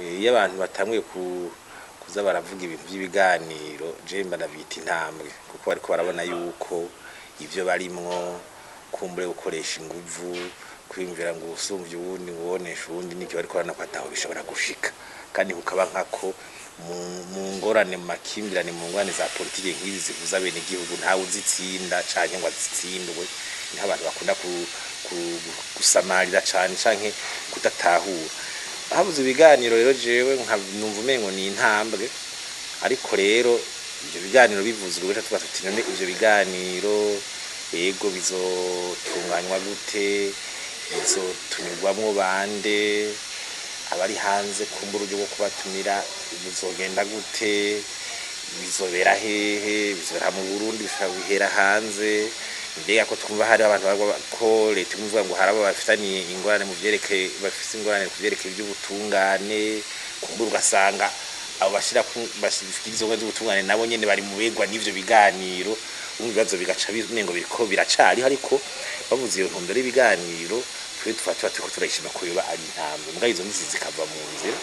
Iyo abantu batanguye kuza baravuga ibintu by'ibiganiro, je mba ndavyita intambwe, kuko bariko barabona yuko ivyo barimwo kumbure gukoresha inguvu, kwiyumvira ngo usumvye uwundi, ngo uwonesha uwundi, n'ivyo bariko barabona ko ataho bishobora gushika. Kandi kukaba nkako mu ngorane, mu makimbirane, mu ngorane za politike nk'izi zihuza abenegihugu, ntawe uzitsinda canke ngo azitsindwe. Niho abantu bakunda gusamarira cane canke kudatahura. Habuze ibiganiro rero, jewe numva umengo ni intambwe. Ariko rero ivyo biganiro bivuzwe, guca tuba tuti: none ivyo biganiro ego bizotunganywa gute? Bizotumirwamwo bande? Abari hanze kumbura uburyo bwo kubatumira buzogenda gute? Bizobera hehe? Bizobera mu Burundi? Bishobora guhera hanze? Mbega ko twumva hari abantu bavuga ko leta ivuga ngo hari abo bafitaniye ingorane mu vyerekeye, bafise ingorane ku vyerekeye ivy'ubutungane, kumbura ugasanga abo bashira bashira izo ngorane z'ubutungane nabo nyene bari mu begwa n'ivyo biganiro. Urumva ibibazo bigaca bimengo biriko biracariho. Ariko bavuze iyo ntumbero y'ibiganiro, twe tuba turiko turayishima ko yoba ari intambwe, mugabo izo nzitizi zikava mu nzira.